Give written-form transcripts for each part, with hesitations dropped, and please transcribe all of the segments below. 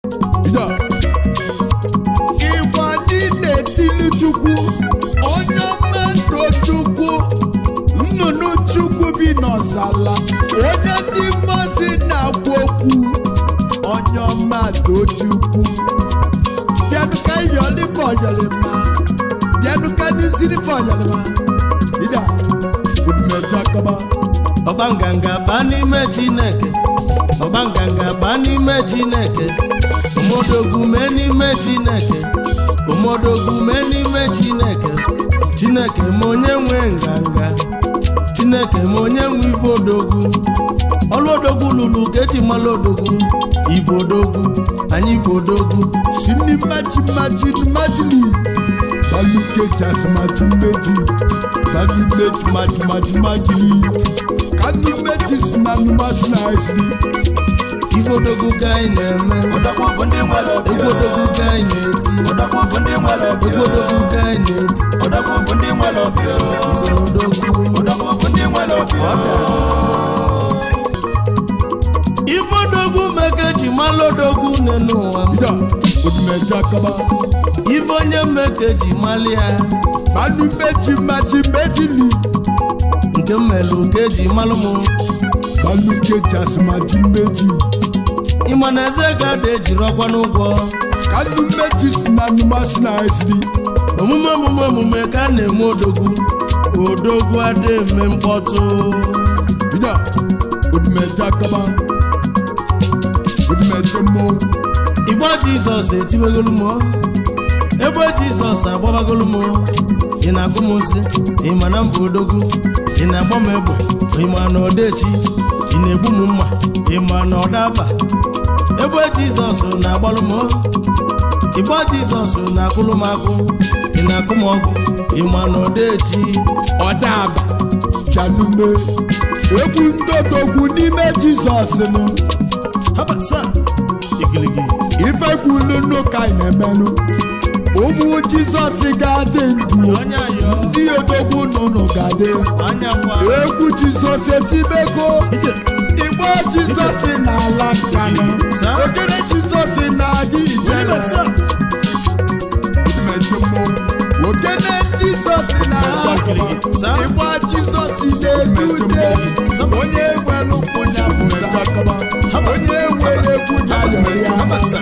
Ija. Ịgba niile tili Chukwu, onye mmetọ Chukwu, nnụnụ Chukwu bi n'ọzala, onye ndị mmazi na-agwa okwu, onye ọma Tochukwu. Bịanụ ka ịyọlịba ọyọlịma, bịanụ ka nụzirife ọyọlịma. Ija. Odumeje akaba. Ọba nganga baa n'ime Chineke, ọba nganga baa n'ime Chineke, omodogwu mee n'ime Chineke, omodogwu mee n'ime Chineke, Chineke ma onye nwe nganga, Chineke ma onye nwe ife odogwu, ọlụ odogwu lụrụ ka eji mara odogwu, Igbo odogwu, anyị bụ odogwu. Sini maji maji majili, Baluke jasmaji meji. Bani meji maji maji majili. Kanu meji sinanu masina esiri. Ife odogwu ka anyị na-eme, Odogwu bụ ndị nwere obi. Egwu odogwu ka anyị na-eti, Odogwu bụ ndị nwere obi. Egwu odogwu ka anyị na-eti, Odogwu bụ ndị nwere obi. Usoro odogwu. Odogwu bụ ndị nwere obi. Ife odogwu meke ji malụ odogwu nne n'ụwa m. Ija. Odumeje akaba. Ife onye mmeke ji malụ ya, manu meji maji mejili, nke m melụ ka eji malụ m. Baluke jasmaji meji. Ịma na eze ga-ada ejiri ọkwa n'ụgwọ. Kanu meji sinanu masina esiri. Omume omume omume ka a na-eme odogwu, odogwu ada eme mkpọtụ. Ija. Odumeje akaba. Odumeje mmọnwụ. Igbo Jizọs etibegolu m, egbe Jizọs agbabagolu m, ị na-agụ m nsị, ị ma na m bụ odogwu, ị na-agba m egbe, ị ma na ọdaechi, ị na-egbu m mma, ị ma na ọdaba. Egbe Jizọs na-agbalụ m, Igbo Jizọs na-akụlụ m akụ, ị na-akụ m ọgụ, ị ma na ọdaechi. Ọdaba. Chanume. Egwu ndodogwu n'ime Jizọs nụ. Habasa igiligi. Ife gwulunu ka anyị na-emenụ. Ụmụ Jizọs ga-adị ndụ, Onye ayọ, ndị odogwu nụnụ ga-adị. anya kwa. Egwu Jizọs etibego, Ije. Igbo Jizọs na-ala nkanụ, ogene Jizọs na-adị ijere, Habasa. Odumeje mmọnwụ. ogene Jizọs na-ala, Sa. Igbo Jizọs na-edu ude, onye nwere ụkwụ ya pụta, onye nwere egwu ya yọrọ ya. Habasa.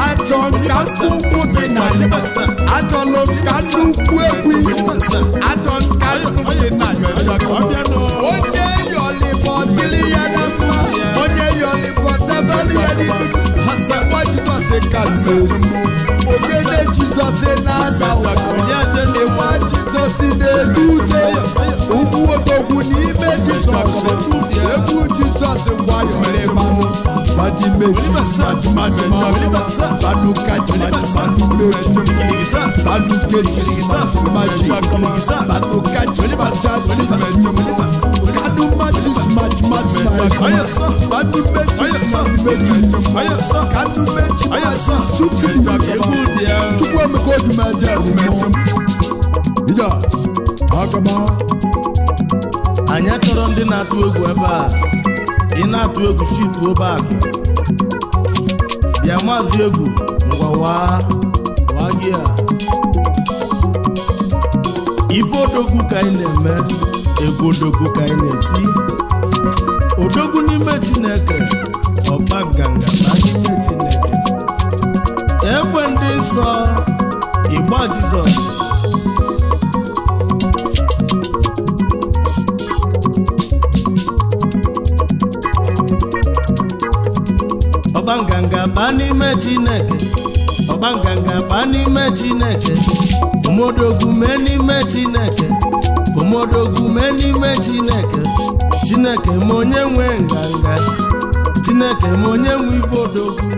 Achọ nka nnukwu dị na Habasa. achọlụ nka nnukwu egwu, Habasa. achọ nka nnukwu dị na onye yọlịbọ dịrị ya na mma, onye yọlịbọ tebelụ ya n'ihu. Nwa Jizọs ka nzeji, ogene Jizọs na-aza ụwa, ịgba Jizọs na-edu ude, ụmụ odogwu n'ime Jizọs, egwu Jizọs nwayọrịmanụ. Badi meji maji maji maji. Baluka maji maji meji. Baluke jismaji maji. Baluka maji maji. Kanu maji maji maji maji, badu meji maji meji, kanu meji maji sutili. Chukwu Emeka Odumeje bụ mmọnwụ. Ija. Akaba. Anyị achọrọ ndị na-atụ egwu ebe a. Ị na-atụ egwu shit obe akụ. Bịa maazị egwu ngwa waa waa gị a. Ife odogwu ka anyị na-eme, egwu odogwu ka anyị na-eti. Odogwu n'ime Chineke, ọba nganga na n'ime Chineke. Egbe ndị nsọ, Igba Jizọs. Ọba nganga baa n'ime Chineke, ọba nganga baa n'ime Chineke, omodogwu mee n'ime Chineke, omodogwu mee n'ime Chineke, Chineke ma onye nwe nganga, Chineke ma onye nwe ife odogwu.